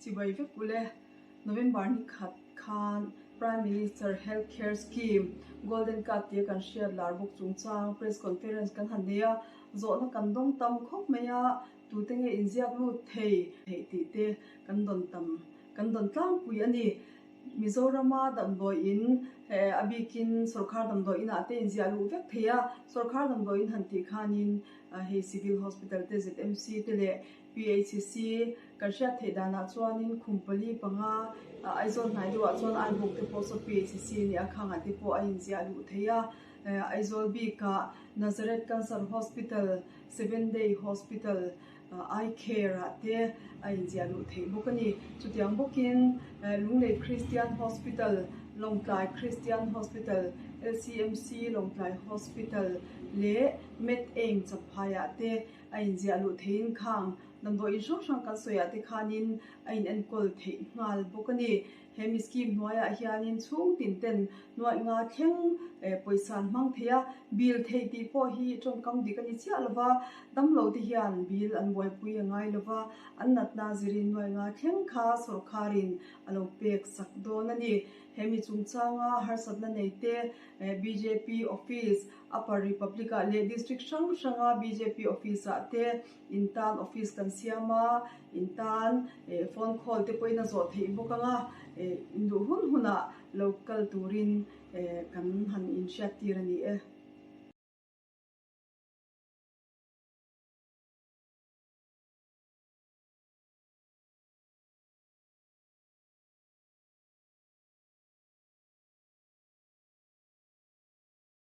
Chibai vek ule, November ni khat khan Prime Minister Health Care Scheme, Golden Card tia kan hriat lar bawk chungchang press conference kan han nei a, zawhna kan dawng tam khawp mai a, tute nge inziak lut thei theih tih te kan dawn tam kan dawn tlangpui a ni. Mizorama damdawi in a bikin sorkar damdawi inah te inziah luh vek thei a, sorkar damdawi in han tih khanin hei Civil Hospital te ZMC te leh PHC kan hriat theih danah chuanin khum pali panga Aizawl hnai deuhah chuan Aibawk te pawh saw PHC a nia khangah te pawh a inziah luh thei a, Aizawl bikah Nazareth Cancer Hospital, Seven Day Hospital, Eye Care ah te a inziah luh theih bawk a ni. Chutiang bawkin Lunglei Christian Hospital, Lawngtlai Christian Hospital, LCMC Lawngtlai Hospital leh Med Aim Champhaiah te a inziah luh theihin khang damdawi in hrang hrang kan sawiah te khanin a inenkawl theih nghal bawk a ni. He mi scheme hnuaiah hianin chhung tin ten nuaih nga thleng pawisa an hmang thei a, bill theih tih pawh hi tawngkam dik a ni chiah lova, damlo te hian bill an buaipui a ngai lova, an natna zirin nuaih nga thleng kha sawrkharin a lo pek sak dawn a ni. He mi chungchanga harsatna nei te bjp office, Upper Republic-ah leh District hrang hranga bjp office-ah te In tan office kan siam a, in tan phone call te pawhin a zawh theih bawk ang a, in duh hun hunah lo kal turin kan han inhriat tir a ni e.